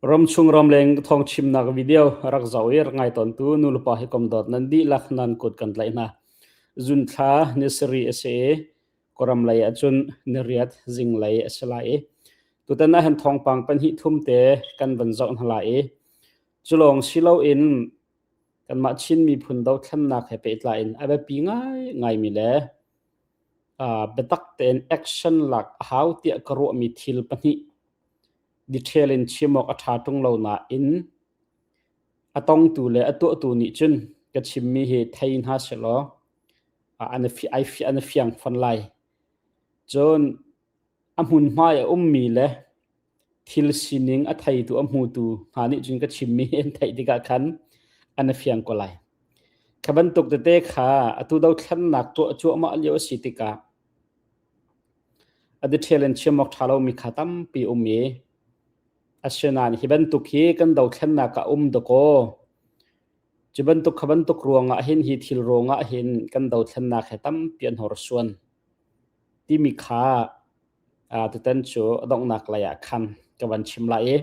Ramchung ramleng thawngchimnak video rak zoh i rak ngai tawntu nulepa hi kom dawt nan dihlak nan kut kan tlaih hna. Zunthla ni sarih a si i Kawlram lei ahcun niriat zinglei a si lai i tutan ah hin thawngpang pahnih thum te kan van zoh hna lai i cu lawng si loin kanmah Chin miphun dothlennak he pehtlai in a biapi ngaingaimi le biatak tein action lak a hau tiah ka ruahmi thil pahnih detail in chim awk a ṭha ṭung lo nain a tongtu le a tuahtu nih cun ka chimmi hi thei hna sehlaw an i fiang fawn lai. Cun a hmunhma i a ummi le thil sining a theitu a hmutu hna nih cun ka chimmi hi an theih tikah khan an i fiang ko lai. Kha bantuk tete kha atu dothlennak tuah cuahmah lio a si tikah a detail in chim awk ṭha lomi kha tampi um i asinain hi bantuk hi kan dothlennak ah um dakaw cu bantuk kha bantuk ruangah hin hi thil ruangah hin kan dothlennak he tampi an horsuan timi kha tutan cu a donghnak lei ah khan ka van chim lai i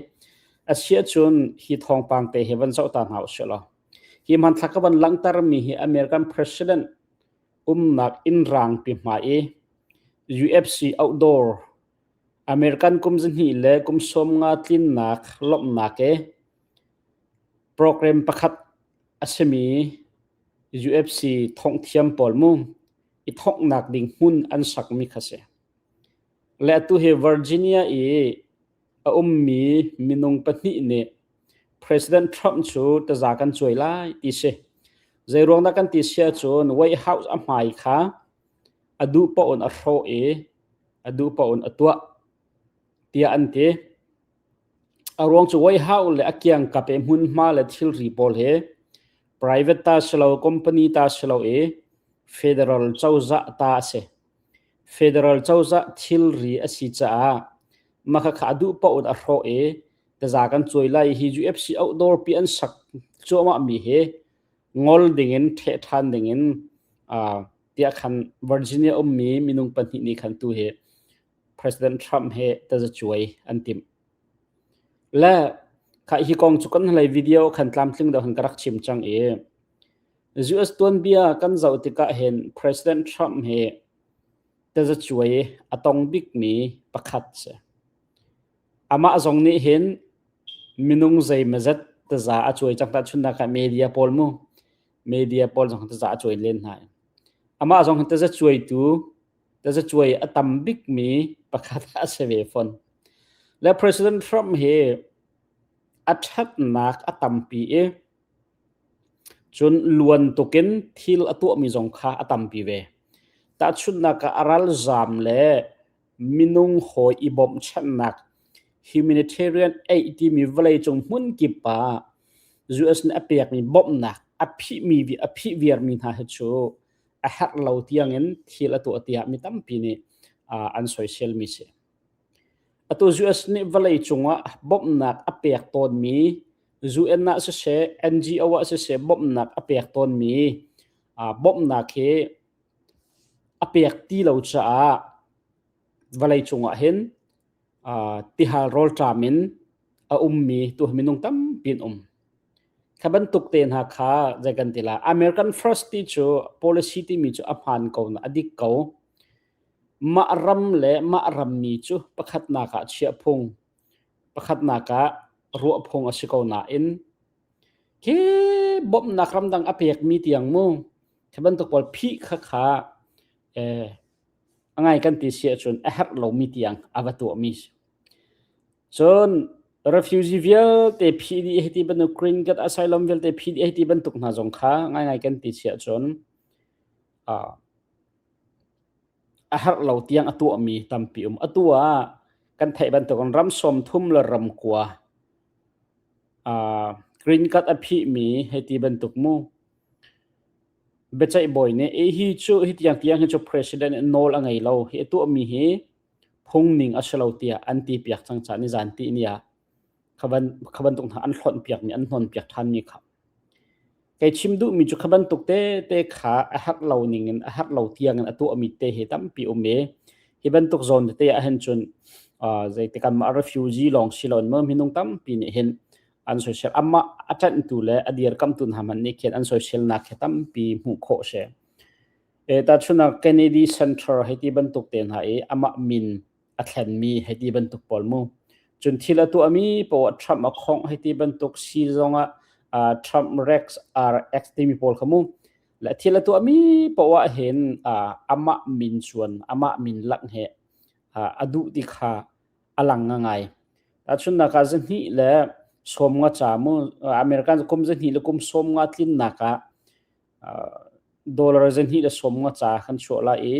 a si ahcun hi thawngpang te hi van zoh ta hna usih law hi hmanthlak ka van langhtermi hi American President umnak inn rangpi hmai i UFC outdoor American kum zahnih le kum 50 tlinnak lawmhnak i program pakhat a simi UFC thonghthiam pawl mu i thonghnak ding hmun an sakmi kha si. Le atu hi Virginia i a ummi minung pahnih nih President Trump cu taza kan cuai lai ti si. Zeiruang dah kan ti si ahcun White House a hmai kha a duh paoh in a hrawh i a duh paoh in a tuah tiah an ti. A ruang cu White House le a kiangkap i hmunhma le thilri pawl hi private ta si lo, company ta si lo i federal cozah ta a si. Federal cozah thilri a si caah mah khakha a duh paoh in a hrawh i taza kan cuai lai hi UFC outdoor pi an sak cuahmah mi hi ngol dingin ṭheh ṭhan dingin tiah khan Virginia ummi minung pahnih nih khan tu hi President Trump he tazacuai an timh. Le kha hi kong cu kan hlei video khan tlamtling deuh han ka rak chim cang i US tuanbia kan zoh tikah hin President Trump hi tazacuai a tong bikmi pakhat si. Amah zong nih hin minung zeimazet taza a cuai cang tahchunhnak ah media pawl mu media pawl zong taza a cuai len hna. Amah zong hin taza cuaitu tazacuai a tam bikmi pakhat a si ve fawn. Le President Trump hi a ṭhatnak a tampi i cun luan tukin thil a tuahmi zong kha a tampi ve. Tahchunhnak ah a ralzaam le minung hawi i bawmhchanhnak humanitarian aid timi vawleicung hmunkip ah US nih a pekmi bawmhnak a phihmi a phih viarmi hna hi cu a herh lo tiangin thil a tuah tiah mi tampi nih an soiselmi si. Atu US nih vawlei cungah bawmhnak a pek tawnmi UN ah siseh, NGO ah siseh bawmhnak a pek tawnmi bawmhnak hi a pek ti lo caah vawlei cungah hin tihal rawlṭam in a ummi tu minung tampi an um. Kha bantuk te hna kha zei kan ti lai. American First ti cu policy timi cu a hmaan ko na a dik ko. Mah ram le mah rammi cu pakhatnak ah chiah phung, pakhatnak ah ruah phung a si ko nain khi bawmhnak ramdang a pekmi tiang mu khi bantuk pawl phih kha kha eh, a ngai kan ti si ahcun a herh lomi tiang a va tuahmi si. Cun refugee vialte phih dih hei ti bantuk green card asylum vialte phih dih hei ti bantuk hna zong kha ngaingai kan ti si ahcun a herh lo tiang a tuahmi tampi um. Atu ah kan theih bantukin ram 30 le ram kua green card a phihmi hei ti bantuk mu biaceih bawi nih hi cu hi tiang tiang hi cu president nawl a ngei lo hi a tuahmi hi phungning a si lo tiah an ti piak cang caah nizan ti ni ah kha bantuk hna an hlonh piakmi an hnon piak ṭhanmi kha kei chim duhmi cu kha bantuk te te kha a herh lo ning in a herh lo tiang in a tuahmi te hi tampi um i. Hi bantuk zawn tete ah hin cun zeitik ah refugee lawng si loin minung tampi nih hin an soisel. Amah a ṭanhtu le a dirkamtu hna hmanh nih khin an soiselnak hi tampi hmuh khawh si. Tahchunhnak Kennedy Center hei ti bantuk te hna i amah min a thlenmi hei ti bantuk pawl mu. Cun thil a tuahmi poah Trump a khongh hei ti bantuk si zongah Trump Rex RX timi pawl kha mu. Le thil a tuahmi poah hin amah min cuan amah min langh he a duh ti kha a lang ngai. Tahchunhnak ah zahnih le 50 ca mu American kum zahnih le kum 50 tlinnak ah dollar zahnih le 50 ca kan chuah lai i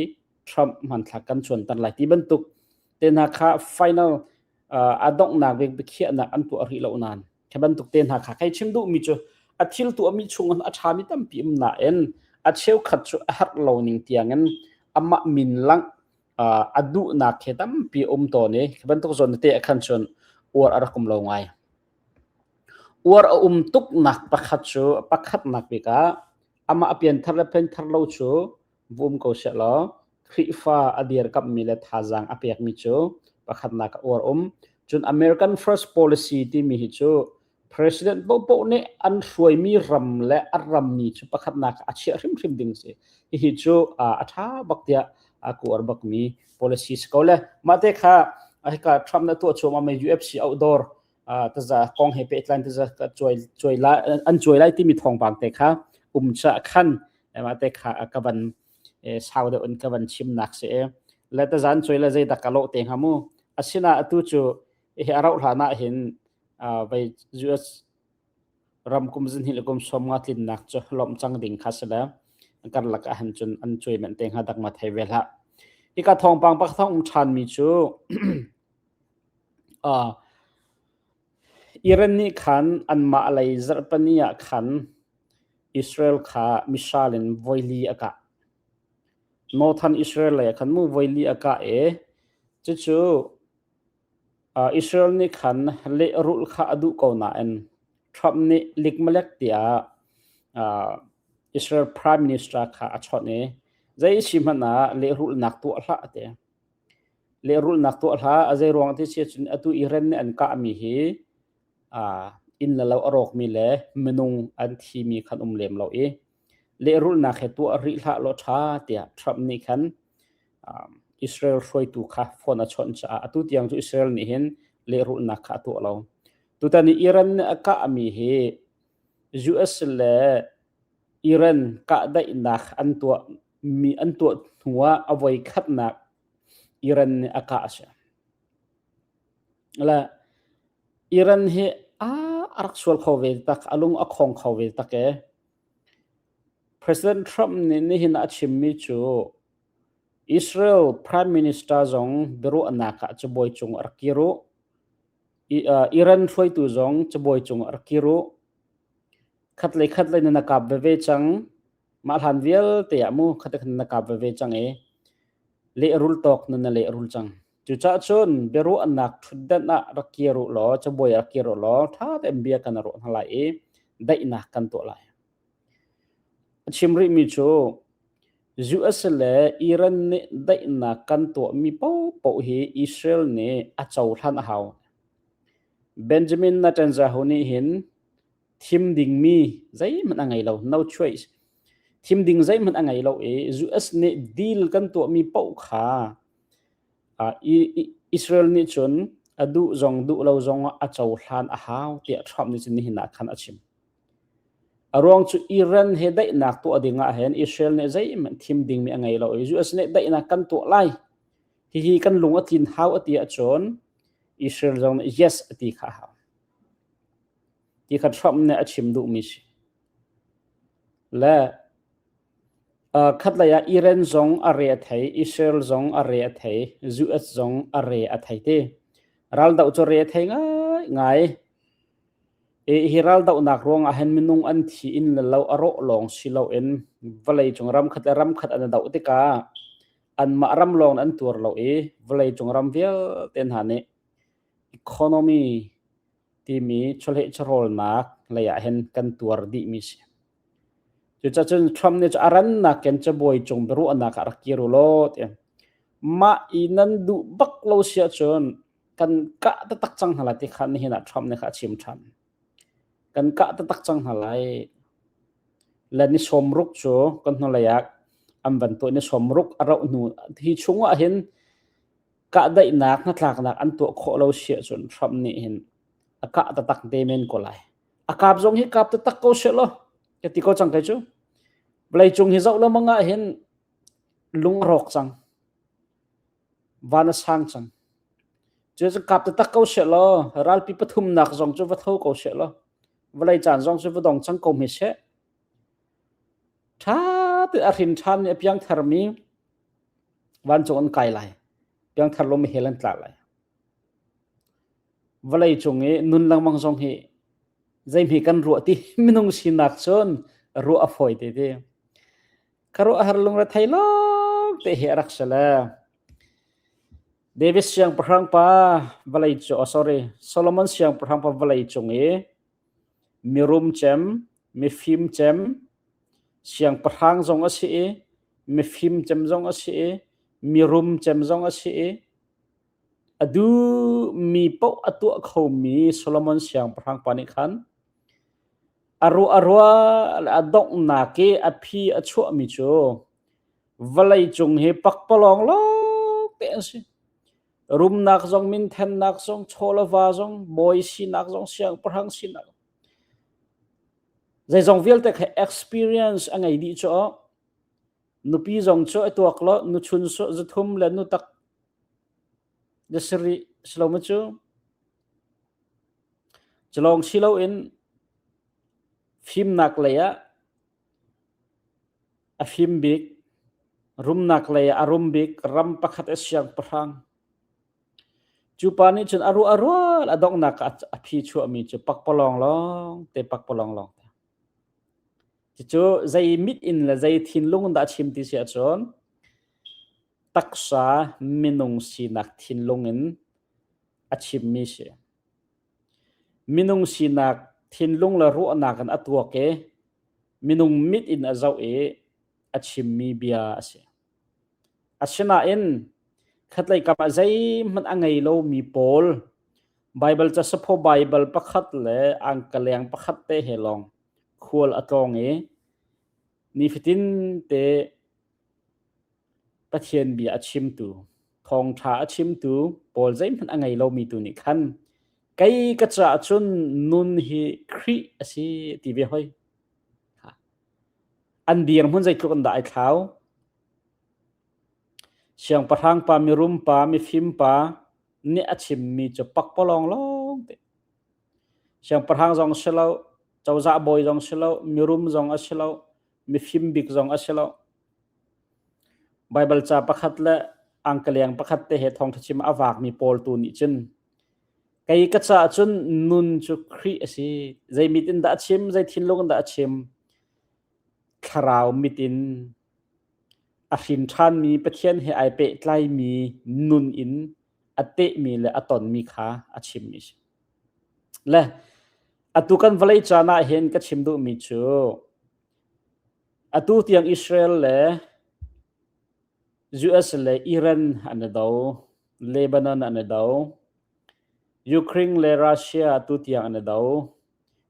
Trump hmanthlak kan cuanter lai ti bantuk te hna kha final a donghnak bik biakhiahnak an tuah rih lo nain khi bantuk te hna kha kai chim duhmi cu a thil tuahmi chung a ṭhami tampi um nain a cheukhat cu a herh lo ning tiangin amah min langh a duhnak he tampi um tawn i khi bantuk zawn te ah khan cun uar a rak um lo ngai. Uar a um tuknak pakhat cu pakhatnak bik ah amah a pianthar le pianthar lo cu vum ko sehlaw Khrihfa a dirkamhmi le thazaang a pekmi cu pakhatnak ah uar um. Cun American First Policy timi hi cu President paohpaoh nih an hruaimi ram le a rammi cu pakhatnak ah a chiah hrimhrim ding si. Hihi cu a ṭha bak tiah a uar bakmi policy si ko le mah te kha hika Trump na tuah cuahmah mi UFC outdoor taza kong he pehtlai taza cuai cuai lai an cuai lai timi thawngpang te kha um cha khan mah te kha ka van sau deuh in ka van chimnak si le tazan cuai le zeidak ka lawh te hnga mu asina atu cu hi a rauh hlan ah hin vai US ram kum zinhi le kum 50 tlinnak cu lawmh cang ding kha si le karlak ah han cun an cuai men te hnga dak ma thei ve hlah. Hika thawngpang pakhat um ṭhan mi cu Iran nih khan anmah lei zarhpini ah khan Israel kha missile in voili a kah. Northern Israel lei ah khan mu voili a kah i cucu Israel nih khan lehrulh kha a duh ko nain Trump nih likmalek tiah Israel Prime Minister kha a chawnh i zei si hmanh ah lehrulhnak tuah hlah a ti. Lehrulhnak tuah hlah a zei ruang ti si ahcun atu Iran nih an kahmi hi inn le lo a rawkmi le minung an thimi khan um lem lo i lehrulhnak he tuah rih hlah law ṭha tiah Trump nih khan Israel hruaitu kha phone a chawnh caah atu tiang cu Israel nih hin lehrulhnak kha a tuah lo. Tutan i Iran nih a kahmi hi US le Iran kahdaihnak an tuah mi an tuah hnuah a voi khatnak Iran nih a kah a si. Le Iran hi a rak sual kho ve tak, a lung a khong kho ve tak e. President Trump nih nihin a chimmi cu Israel Prime Minister zong biaruahnak ah cabuai cung a rak kir u. Iran hruaitu zong cabuai cung a rak kir u. Khatlei khatlei nan na kap veve cang. Mah hlan vialte ah mu khat khan na kap veve cang i lehrul tawk nan na lehrul cang. Cucaah cun biaruahnak ṭhutdan ah rak kir u law cabuai ah rak kir u law ṭha tein bia kan ruah hna lai i daihnak kan tuah lai. A chim rihmi cu US le Iran nih daihnak kan tuahmi paohpaoh hi Israel nih a cohlan a hau. Benjamin Netanyahu nih hin thim dingmi zeihmanh a ngei lo, no choice. Thim ding zeihmanh a ngei lo i US nih deal kan tuahmi paoh kha Israel nih cun a duh zong duh lo zong ah a cohlan a hau tiah Trump nih cun nihin ah khan a chim. A ruang cu Iran he daihnak tuah ding ah hin Israel nih zeihmanh thim dingmi a ngei lo i US nih daihnak kan tuah lai. Hihi kan lung a tlin hau a ti ahcun Israel zong nih yes a ti kha a hau. Ti kha Trump nih a chim duhmi si. Le Khatlei ah Iran zong a re a thei, Israel zong a re a thei, US zong a re a thei ti. Raldoh cu re a thei ngaingai. Hi raldohnak ruangah hin minung an thi inn le lo a rawh lawng si loin vawleicung ramkhat le ramkhat an i doh tikah anmah ram lawng an tuar lo i vawleicung ram vialte hna nih economy timi chawleh chawhrawlnak lei ah hin kan tuar dihmi si. Cucacun Trump nih a rannak in cabuai cung biaruahnak ah rak kir u law ti. Mah i nan duh bak lo si ahcun kan kah taktak cang hna lai ti kha nihin ah Trump nih kha a chim ṭhan. Kan kah taktak cang hna lai. Le ni 60 cu kan hnulei ah an van tuah ni 60 a rauh hnu hi chung ah hin kahdaihnak hnatlaknak an tuah khawh lo si ahcun Trump nih hin a kah taktak te men ko lai. A kap zong hi kap taktak ko seh law ka ti ko cang kai cu. Vawleicung hi zoh lengmang ah hin lung a rawk cang. Van a sang cang. Cu cu kap taktak ko seh law ralpi pathumnak zong cu va tho ko seh law vawlei caan zong cu va dong cang ko hme seh. Ṭha te a hrin ṭhan i a piangtharmi vancung an kai lai. Piangthar lomi hell an tla lai. Vawlei cung i nun lengmang zong hi zeihme kan ruah ti minung sinak cun ruah a fawi te ti. Ka ruah har lungrethei lawng te hi a rak si le. David siangpahrang pa vawlei cu oh sorry Solomon siangpahrang pa vawlei cung i mirum cem mifim cem siangpahrang zong a si i mifim cem zong a si i mirum cem zong a si i A duhmi paoh a tuah khomi Solomon siangpahrang pa nih khan a ruah a ruah le a donghnak i a phi a chuahmi cu vawleicung hi pakpalawng lawngte an si. Rumnak zong, minthennak zong, chaw le va zong, bawi sinak zong, siangpahrang sinak zeizong vialte kha experience a ngei dih cu nupi zong cu a tuak lo nuchun zathum le nutak Na sarih si lo maw cu? Cu lawng si loin fimnak lei ah a fim bik, rumnak lei ah a rum bik ram pakhat a siangpahrang. Cu pa nih cun a ruah a rual a donghnak ah a phi chuahmi cu pakpalawng lawng te pakpalawng lawng te. Cucu zei mit in le zei thinlung in dah a chim ti si ahcun taksa minung sinak thinlung in a chimmi si. Minung sinak thinlung le ruahnak in a tuak i minung mit in a zoh i a chimmi bia a si. Asinain khatlei kam ah zeihmanh a ngei lomi pawl Baibal ca saphaw Baibal pakhat le angkaleng pakhat te he lawng khual a tlawng i nifatin te Pathian bia a chimtu, thawngṭha a chimtu pawl zeihmanh a ngei lomi tu nih khan kei ka caah cun nun hi Khrih a si ti ve hoi. An dirhmun zeitluk in dah ai thlau. Siangpahrang pa, mirum pa, mifim pa nih a chimmi cu pakpalawng lawng te. Siangpahrang zong si lo, cozah bawi zong si lo, mirum zong a si lo, mifim bik zong a si lo. Baibal ca pakhat le angkaleng pakhat te he thawngṭha chim a vaakmi pawl tu nih cun kei ka caah cun nun cu Khrih a si. Zei mit in dah a chim, zei thinlung in dah a chim? Thlarau mit in a hrin ṭhanmi Pathian he ai pehtlaimi nun in a tehmi le a tonmi kha a chimmi a si. Le atu kan vawlei caan ah hin ka chim duhmi cu Atu tiang Israel le US le Iran an i do, Lebanon an i do, Ukraine le Russia atu tiang an i do.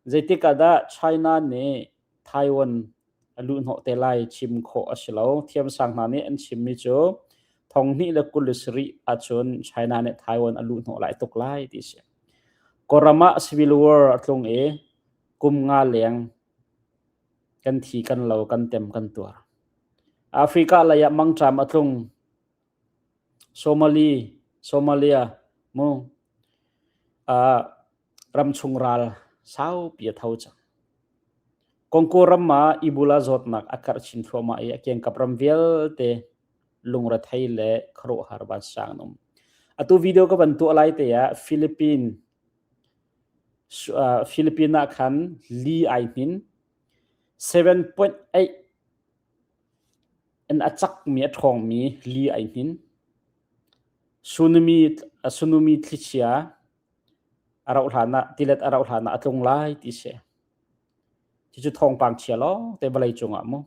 Zeitik ah dah China nih Taiwan a luhhnawh te lai chim khawh a si lo. Thiamsang hna nih an chimmi cu 2027 ahcun China nih Taiwan a luhhnawh lai tuk lai ti a si. Kawlram ah civil war a tlung i kum nga leng Kan thi kan lo, kan tem kan tuar. Africa lei ah mangṭam a tlung. Somali, Somalia mu uh, ramchung ral saupi a tho cang. Congo ram ah Ebola zawtnak a karh chin thluahmah i a kiangkap ram vialte lungrethei le khuaruahhar vansang an um. Atu video ka van tuah lai te ah Philippine Philippine ah khan li ai hnin. 7.8 in a cakmi a ṭhawngmi li ai hnin. Tsunami, tsunami thlichia a rauh hlan ah tilet a rauh hlan ah a tlung lai ti si. Cucu thawngpang chia lawng te vawlei cungah mu.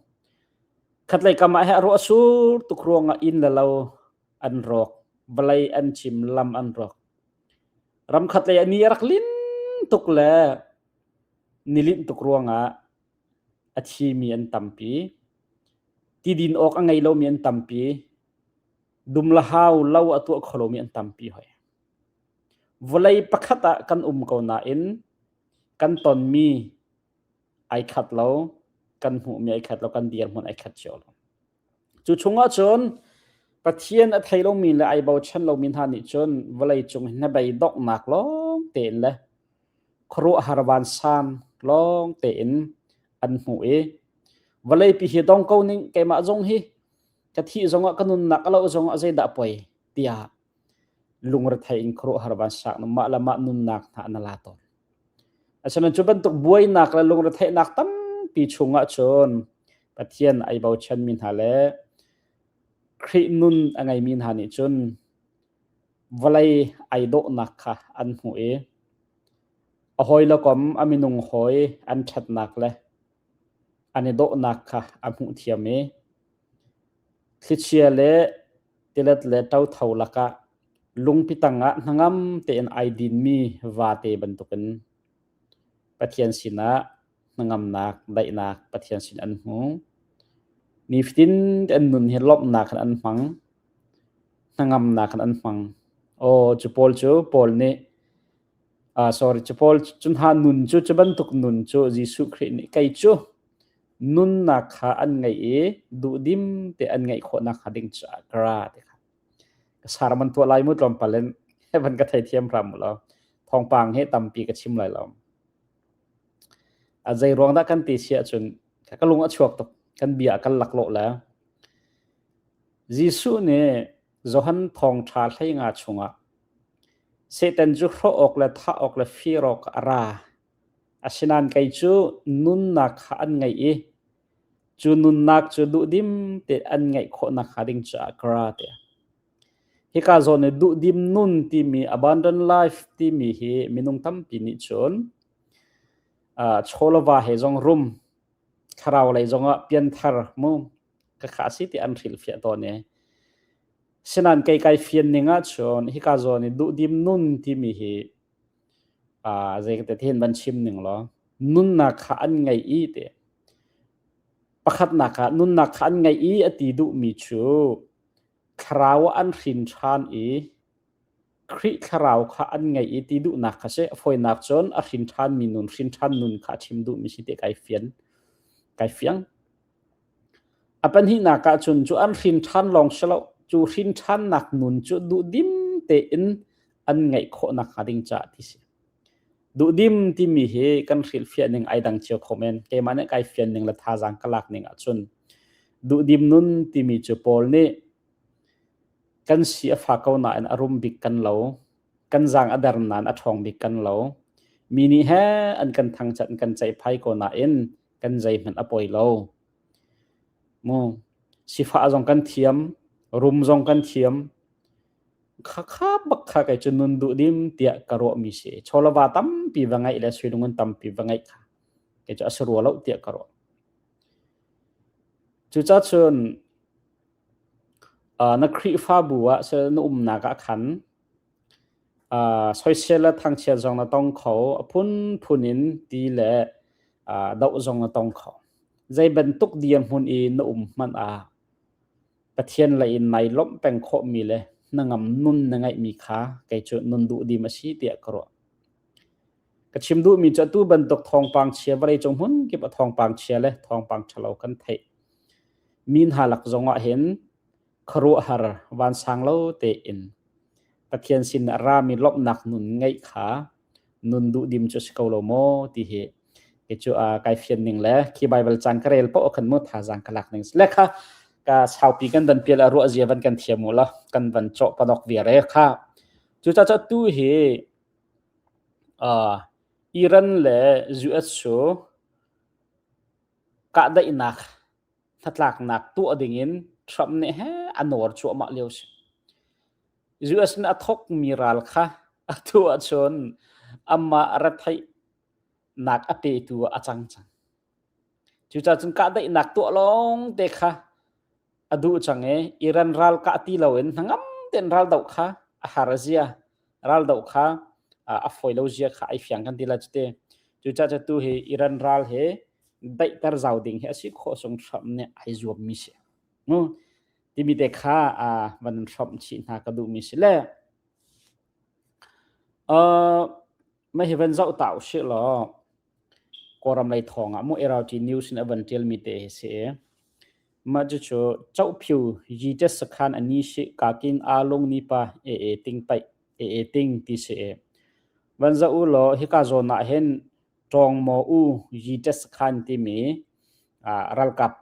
Khatlei kam ah he a ruah a sur tuk ruangah inn le lo. an rawk, vawlei an cim, lam an rawk. Ramkhat lei ah ni a rak lin tuk le ni linh tuk ruangah a thimi an tampi. Tidin awk a ngei lomi an tampi. Dum le hau lo a tuah kho lomi an tampi hoi. Vawlei pakhat ah kan um ko nain kan tonmi ai khat lo, kan hmuhmi ai khat lo, kan dirhmun ai khat cio lo. Cu chungah cun Pathian a thei lomi le ai bochan lomi hna nih cun vawleicung hi hnabei donghnak lawng tein le khuaruahhar vansan lawng tein an hmuh i vawleipi hi dong ko ning keimah zong hi ka thih zongah ka nunnak a loh zongah zeidah poi tiah lungrethei in khuaruahhar vansak mah le mah nunnak hna na la tawn. Asinain cu bantuk buainak le lungretheihnak tampi chungah cun Pathian ai bochanmi hna le Khrih nun a ngeimi hna nih cun vawlei ai dawhnak kha an hmuh i a hawi le kom a minung hawi an ṭhatnak le an i dawhnak kha a hmuh thiam i thlichia le tilet le ṭotho lakah lungpi tangah hnangam tein ai dinmi vate bantukin Pathian sinah hnangamnak, daihnak Pathian sin an hmu. Nifatin an nun hi lawmhnak in an hmang. Hnangamnak in an hmang. Aw, cu pawl cu Paul nih sorry, cu pawl cu hna nun cu cu bantuk nun cu Jesuh Khrih nih kei cu nunnak kha an ngeih i duhdim te an ngeih khawh nakhnga ding caah ka ra ti kha. Ka sermon tuah lai mu tlawmpal in van ka theithiam hram u law thawngpang hi tampi ka chim lai lo. A zei ruang dah kan ti si ahcun ka lung a chuak tuk kan bia kan laklawh le Jesuh nih Johan thawngṭha 15 chungah Satan cu hrawh awk le thah awk le fir awk a ra. Asinain kei cu nunnak kha an ngeih i Cu nunnak cu duhdim te an ngeih khawh nakhnga ding caah ka ra tiah. Hika zawn i duhdim nun timi abundant life timi hi minung tampi nih cun chawlava he zong rum thlarau lei zongah pianthar mu ka kha si ti an hrilhfiah tawn i sinan kei kai fian ning ahcun hika zawn i duhdim nun timi hi zei ka te hin van chim ning law nunnak kha an ngeih i ti pakhatnak ah nunnak kha an ngeih i a ti duhmi cu thlarau an hrin ṭhan i Khrih thlarau kha an ngeih i ti duhnak kha si. A fawinak cun a hrin ṭhanmi nun, hrin ṭhan nun kha a chim duhmi si ti kai fian. Kai fiang. A pahnihnak ah cun cu an hrin ṭhan lawng si lo, cu hrin ṭhannak nun cu duhdim tein an ngeih khawh nakhnga ding caah ti si. Duhdim timi hi kan hrilhfiah ning ai dang cio kho men. Keimah nih kai fian ning le thazaang ka lak ning ahcun duhdim nun timi cu Paul nih kan si a fa ko nain a rum bik kan lo. Kan zaang a der nain a ṭhawng bik kan lo. Mi nih he an kan thangchiat an kan ceihphai ko nain kan zeihmanh a poi lo. Mu sifah zong kan thiam, rum zong kan thiam. Khakha bak kha kei cu nun duh dim tiah ka ruahmi si. Chawlava tampi va ngeih le suilungun tampi va ngeih kha kei cu a si rua lo tiah ka ruah. Cucacun na Khrihfabu ah na umnak ah khan soisel le thangchiat zong na tong kho, a phunphun in ti le doh zong na tong kho. Zei bantuk dirhmun i na um hmanh ah Pathian lei in nai lawmh peng khawhmi le hnangam nun na ngeihmi kha kei cu nun duhdim a si tiah ka ruah. Ka chim duhmi cu atu bantuk thawngpang chia vawleicung hmun kip a thawngpang chia le thawngpang ṭhalo kan theih. Mi hna lak zong ah hin khuaruahhar vansang lo tein Pathian sin a rami lawmhnak nun ngeih kha nun duhdim cu si ko lo maw ti hi kei cu kai fian ning le khi Bible cang ka rel poh khan mu thazaang ka lak ning le kha ka saupi kan van pial a ruah zia van kan thiam u la kan van cawh panok viare kha cu ca ca tu hi Iran le US cu kahdaihnak hnatlaknak tuah dingin Trump nih he a nawr cuahmah lio si. US nih a thokmi ral kha atu ahcun amah retheihnak a petu ah a cang cang. Cucaah cun kahdaihnak tuah lawng te kha a duh cang i Iran ral kah ti loin hnangam tein raldoh kha a har zia, raldoh kha a fawi lo zia kha ai fiang kan ti la cute. Cucaah cu tu hi Iran ral he daihter zau ding hi a si khawh sung Trump nih ai zuam mi si. Mu timi te kha van hrawmh chih hna ka duh mi si le uh, mah hi van zoh ta usih law Kawlram lei thawng ah mu Irrawaddy News in a van ṭial mi te hi si. Mah cucu Chohphiu Yitet sakhan a ni si kakin Aalung nipa ee ting paih ee ting ti si. Van zoh u law hika zawn ah hin Ṭawngmaw u Yitet sakhan timi ralkap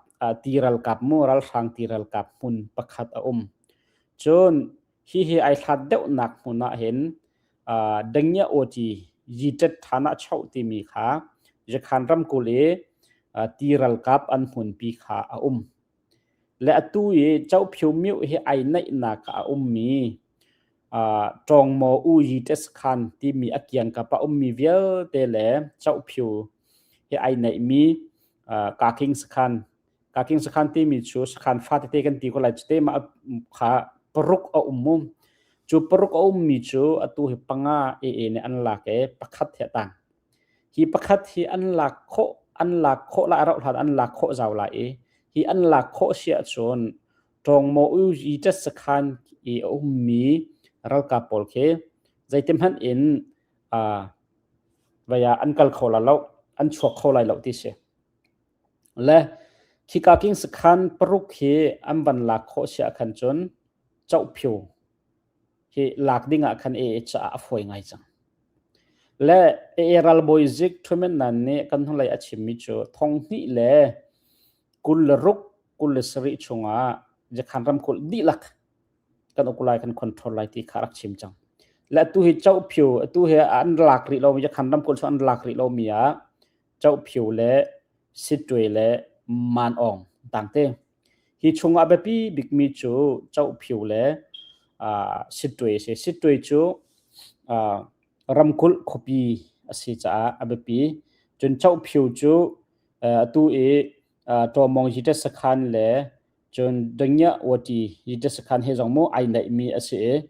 ti ralkap mu ralhrang ti ralkap hmun pakhat a um. Cun hihi ai hlat deuhnak hmun ah hin Dangya Awci Yitet Thana Choh timi kha Yakhan ramkulh i ti ralkap an hmunpi kha a um. Le atu i Chohphyo myo hi ai naihnak ah a ummi Ṭawngmaw U Yitet Sakhan timi a kiangkap ah ummi vialte le Chohphyo hi ai naihmi Kaking Sakhan Kaking sakhan timi cu sakhan fatete kan ti ko lai cute mah kha paruk a um mu. Cu paruk a ummi cu atu hi panga AA nih an lak i pakhat hi a tang. Hi pakhat hi an lak khawh an lak khawh la a rauh hlan an lak khawh zau lai i hi an lak khawh si ahcun Ṭawngmaw U Yitet sakhan i a ummi ralkap pawl khi zeitihmanh in uh, vaya an kal kho la lo an chuak kho lai lo ti si. Le khika king sakhan paruk hi an van lak khawh si ahkhan cun Chohphyo hi lak ding ah khan AA caah a fawi ngai cang. Le AA ralbawi zik Thumen Nan nih kan hnulei a chimmi cu thonghnih le 26 27 chungah Jakhan ramkulh dihlak kan uk lai kan control lai ti kha rak chim cang. Le atu hi Chohphyo atu hi an lak rih lomi Jakhan ramkulh cu an lak rih lomi ah Chohphyo le Sittwe le Manawng tangte. Hi chungah biapi bikmi cu Chohphyo le uh, Sittwe a si. Sittwe cu uh, ramkulh khuapi a si caah a biapi. Cun Chohphyo cu uh, atu i uh, Tawmong Yitet Sakhan le cun Dangya Wati Yitet Sakhan he zong mu ai naihmi a si i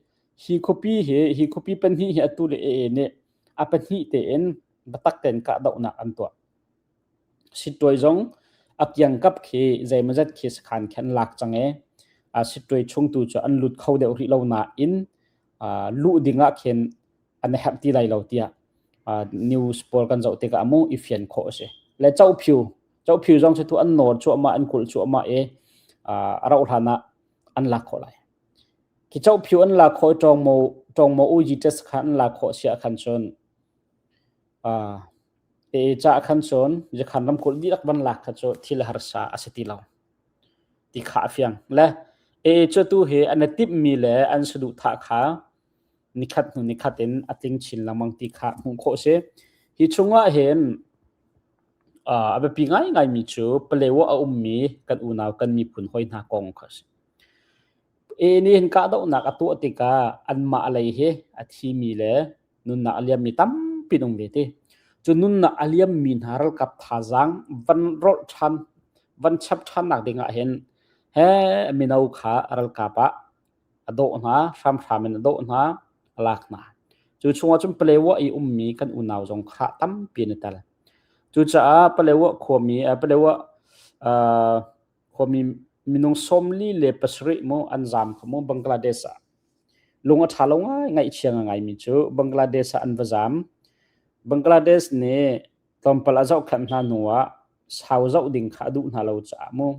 hi khuapi hi hi khuapi pahnih hi atu le AA nih a pahnih tein biatak tein kahdohnak an tuah. Sittwe zong a kiangkap khi zeimawzat khi sakhan khi an lak cang i sittwe chung tu cu an lut kho deuh rih lo nain luh ding ah khin an herh ti lai lo tiah news pawl kan zoh tikah mu i fian khawh a si. Le Chohphyu, Chohphyu zong cu tu an nawr cuahmah an kulh cuahmah i a rauh hlan ah an lak khawh lai. Khi Chohphyu an lak khawh i Ṭawngmaw Ṭawngmaw U Yites kha an lak khawh si ahkhan cun Caah khan cun Yakhan ramkulh dihlak van lak kha cu thil harsa a si ti lo ti kha a fiang. Le AA cu tu hi an i timhmi le an saduhthah kha nikhat hnu nikhat in a tling chin lengmang ti kha hmuh khawh a si. Hi chungah hin a biapi ngaingaimi cu Palewa a ummi kan unau kan miphun hawi hna kong kha a si. AA nih hin kahdohnak a tuah tikah anmah lei hi a thimi le nunnak a liammi tampi an um ve ti. Cu nunnak a liammi hna ralkap thazaang van rolh ṭhan, van chap ṭhannak ding ah hin he mino kha ralkap ah a dawh hna, hramhram in a dawh hna, a lak hna. Cu chungah cun Palewa i ummi kan unau zong kha tampi an i tel. Cucaah Palewa khuami, Palewa uh, khuami minung 47 mu an zaam kha mu Bangladesh ah. Lung a ṭha lo ngai ngaihchia ngaimi cu Bangladesh ah an va zaam. Bangladesh nih tlawmpal a zohkhenh hna hnu ah sau zoh ding kha a duh hna lo caah mu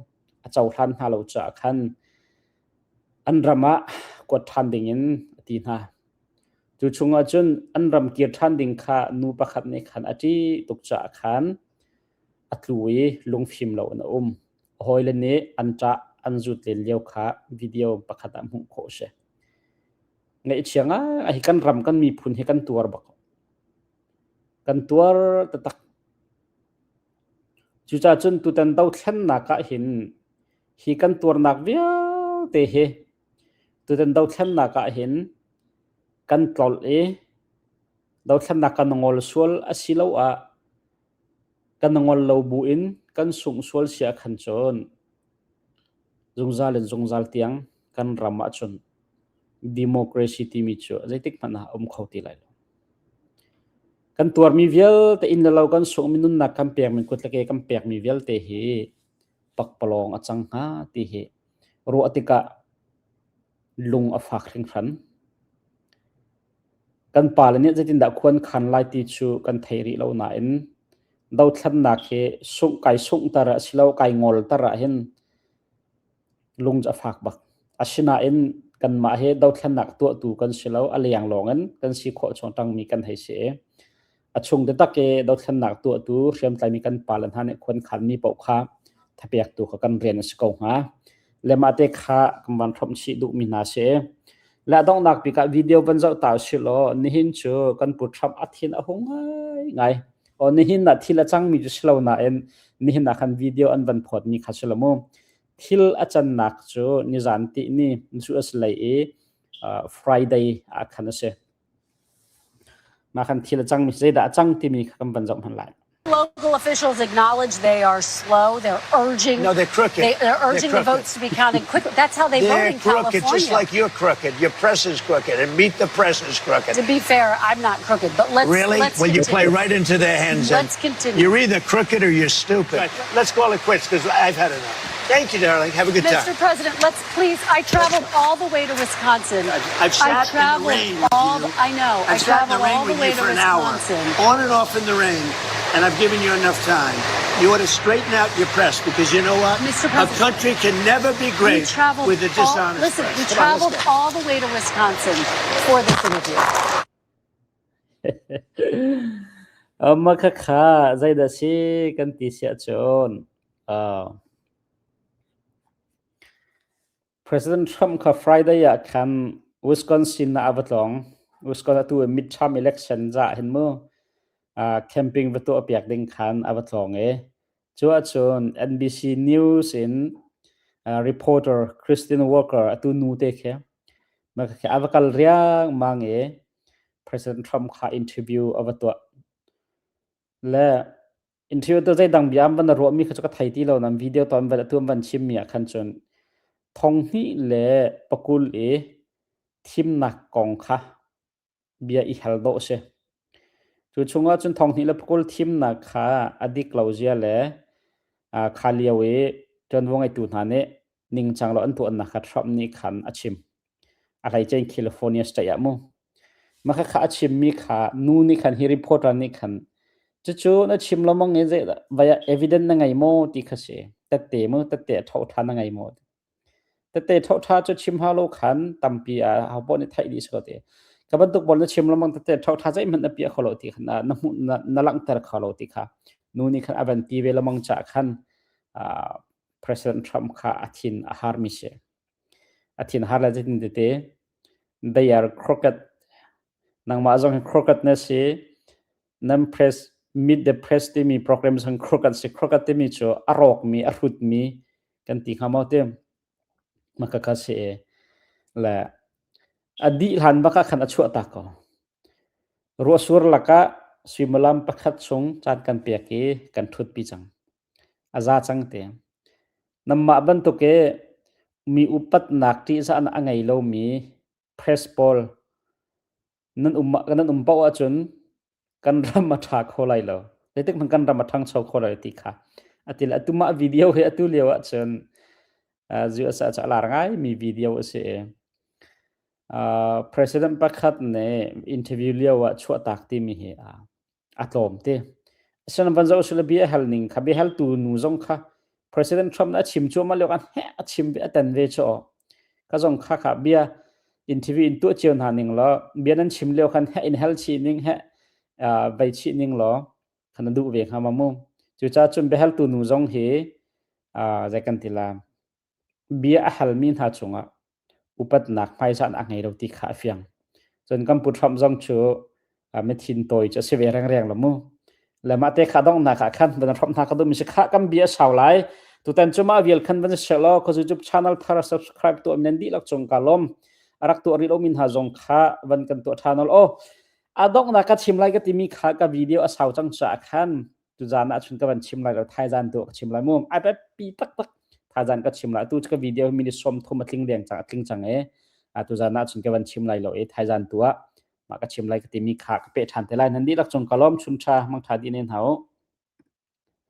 a cohlan hna lo caah khan an ram ah kuat ṭhan ding in a ti hna. Cu chungah cun an ram kir ṭhan ding kha nu pakhat nih khan a ṭih tuk caah khan a tlu i lungfim lo in a um. A hawile nih an ṭah an zut len lio kha video pakhat ah hmuh khawh a si. Ngaihchia ngai hi kan ram kan miphun hi kan tuar bak. Kan tuar taktak. Cucaah cun tutan dothlennak ah hin hi kan tuarnak vialte hi tutan dothlennak ah hin kan tlolh i dothlennak kan ngol sual asiloah Kan ngol lo buin kan sungh sual si ahkhan cun zungzal in zungzal tiang kan ram ahcun. Democracy timi cu zeitik hmanh ah a um kho ti lai lo. Kan tuarmi vialte inn le lo kan sunghmi nunnak kan pekmi kut le ke kan pekmi vialte hi pakpalawng a cang hnga ti hi ruah tikah lung a fak hringhran. Kan pale nih zeitindah khuan khan lai ti cu kan thei rih lo nain dothlannak hi sungh kai sunghter a si lo kai ngolter ahhin lung cu a fak bak. Asinain kanmah hi dothlennak tuahtu kan si lo, a leng lawng in kan si khawh chung ṭangmi kan hei si i a chung taktak i dothlennak tuahtu hriamtlaimi kan pale hna nih khuankhanmi paoh kha thapektu kha kan rian a si ko hnga. Le mah te kha kan van hrawmh chih duhmi hna si. Le a donghnak bik ah video van zoh ta usih law nihin cu kan pu Trump a thin a hung ngaingai. Aw nihin ah thil a cangmi cu si lo nain nihin ah khan video an van phawtmi kha si lo mu. Thil a cannak cu nizan tihni US lei i Friday ah khan a si. Mah khan thil a cangmi zeidah a cang timi kha kan van zoh hmanh lai. Local officials acknowledge they are slow. They're urging. No, they're crooked. They, are urging they're the votes to be counted quickly. That's how they they're vote in crooked, California. Just like you're crooked. Your press is crooked, and Meet the Press is crooked. To be fair, I'm not crooked, but let's really. Let's well, continue. you play right into their hands. Let's continue. You're either crooked or you're stupid. Right. Let's call it quits because I've had enough. Thank you, darling. Have a good Mr. time. President, let's please. I traveled all the way to Wisconsin. I've, I've sat I in the traveled rain with all. you. I know. I've I sat in the traveled rain all the with way you to for an hour, Wisconsin. on and off in the rain, and I've given you enough time. You ought to straighten out your press because you know what? Mr. A President, country can never be We great traveled with a all, dishonest listen, press. we Come on, let's traveled go. all the way to Wisconsin for this interview. Mah khakha zeidah si kan ti siah cun President Trump kha Friday ah khan Wisconsin ah a va tlawng. Wisconsin atu midterm election za hin mu camping va tuah piak ding khan a va tlawng i cu ahcun NBC News in reporter Christine Walker atu nu te khi a va kal riangmang i President Trump kha interview a va tuah. Le Interview tu zeidang bia an van ruahmi kha cu ka thei ti lo nan video to an van atu an van chimmi ah khan cun thong hnih le pakul i thimnak kong kha bia i hal dawh si. Cu chungah cun thong hnih le pakul thimnak kha a dik lo zia le kha lio i ṭuanvo ngeitu hna nih ningcang lo an tuahnak kha Trump nih khan a chim. A hleice in California state ah mu. Mah khakha a chimmi kha nu nih khan hi reporter nih khan cucu na chim lengmang i zei vai ah evidence na ngei maw ti kha si. Tette mu tette a ṭho ṭha na ngei maw? Tette ṭho ṭha cu chim hau lo khan tampi ah ho paoh nih theih dih si ko ti. Ka bantuk pawl na chim lengmang tette ṭho ṭha zeihmanh na piah kho lo ti khan na hmuh na, na langhter kho lo ti kha nu nih khan a van ti ve lengmang caah khan uh, President Trump kha a thin a harmi si. A thin har le zeitin tete they are crooked. Nangmah zong hi crooked na si. Nan press meet the press timi program zong crooked si. Crooked timi cu a rawkmi, a hrutmi kan ti hnga maw ti? Maka kha si e. Le a dih hlan bak ah khan a chuah tak ko. Ruahsur lakah suimilam pakhat chung caan kan pek i kan ṭhutpi cang. A za cang te. Nanmah bantuk i mi upatnak ṭihzahnak a ngei lomi press pawl nan um nan um paoh ahcun kan ram a ṭha kho lai lo. Zeitik hmanh kan ram a ṭhangcho kho lai ti kha a ti le atu mah video hi atu lio ahcun US ah a lar ngaimi video a si i president pakhat nih interview lio ah chuahtak timi hi a tlawm te. Asinain van zoh usih law bia hal ning kha biahaltu nu zong kha President Trump nih a chim cuahmah lio ah heh a chim ve a tan ve cu aw. Ka zong kha kha bia interview in tuah cio hna ning law bia nan chim lio khan heh in hal chih ning heh vei chih ning law khan na duh ve hnga ma mu. Cucaah cun biahaltu nu zong hi zei kan ti la bia a halmi hna cungah upatnak hmaizahnak a ngei lo ti kha a fiang. Cun kan pu Trump zong cu mithin tawi cu a si ve rengreng lo mu. Le mah te kha donghnak ah khan van hrawmh hna ka duhmi si kha kan bia a sau lai. Tutan cu mah vial khan van si law ka YouTube channel thar subscribe tuah nan dihlak cung ka lawm. A rak tuah rih lomi hna zong kha van kan tuah ṭhan aw. A donghnak ka chim lai ka timi kha ka video a sau cang caah khan tuzan ah chun ka van chim lai lo thaizan tu ka chim lai mu ai pi taktak thaizan ka chim lai tu ka video minute 30 a tling deng cang a tling cang e. Tuzan ah cun ka van chim lai lo i thaizan tu ah mah ka chim lai ka timi kha ka peh ṭhan te lai. Nan dihlak cung ka lawm chun ṭha mangṭha dih ne hna u.